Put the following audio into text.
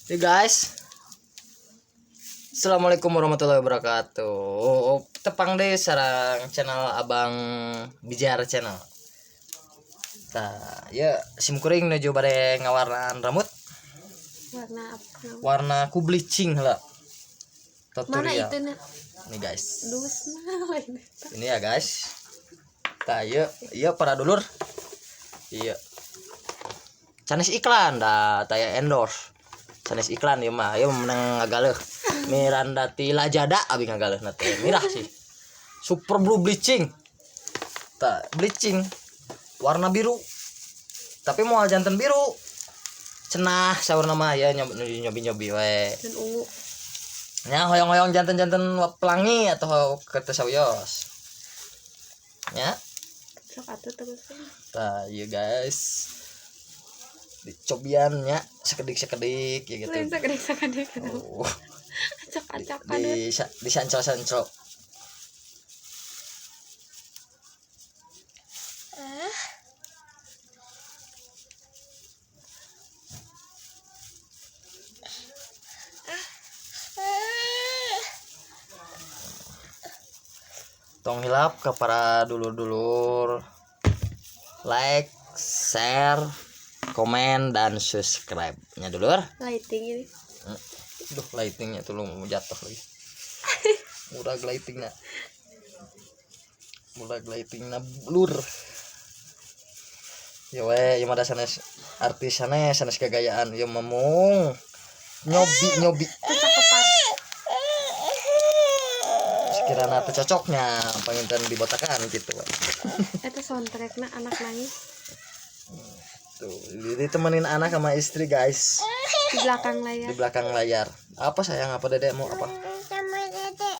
Hey guys. Assalamualaikum warahmatullahi wabarakatuh. Tepang deh sarang channel Abang Bijar Channel. Tah, ya sim kuring nuju bade ngawarnaan rambut. Warna apa? Warna ku bleaching lah. Mana Tutorial. itu nih? Nih guys. Dus lain. Ini ya guys. Tah, iya, iya para dulur. Iya. Sanes iklan dah, taya endorse. Sanes iklan ieu mah, ieu menang ngagaleuh. Miranda ti Lajada abi ngagaleuh na teh. Mirah sih. Super blue bleaching. Tah, bleaching warna biru. Tapi moal janten biru. Cenah saurna mah ya nyobi-nyobi we. Dan ungu. Nya hoyong-hoyong janten-janten pelangi atau ke teu sawios. Nya. Sok atuh terus. Tah, iya guys. Dicobian nya sekedik-sekedik ya gitu. Lain sakedik-sakedik. Oh, Acak-acakan. di disancol-sancol. Tong hilap ke para dulur-dulur, like, share, komen, dan subscribe nya dulur. Lighting ini. Duh, lightingnya tuh lu mau jatuh lagi. Murah lightingnya. Murah lightingnya blur. Ya we, ieu mah da sanes artis sanes, sanes kegayaan ieu mah mung nyobi-nyobi. Kecakepan. Sekiranya teu cocoknya panginten dibotakan gitu we. Eta soundtrackna anak nangis. Tuh, ditemenin anak sama istri guys. Di belakang layar. Di belakang layar. Apa sayang, apa dedek mau apa?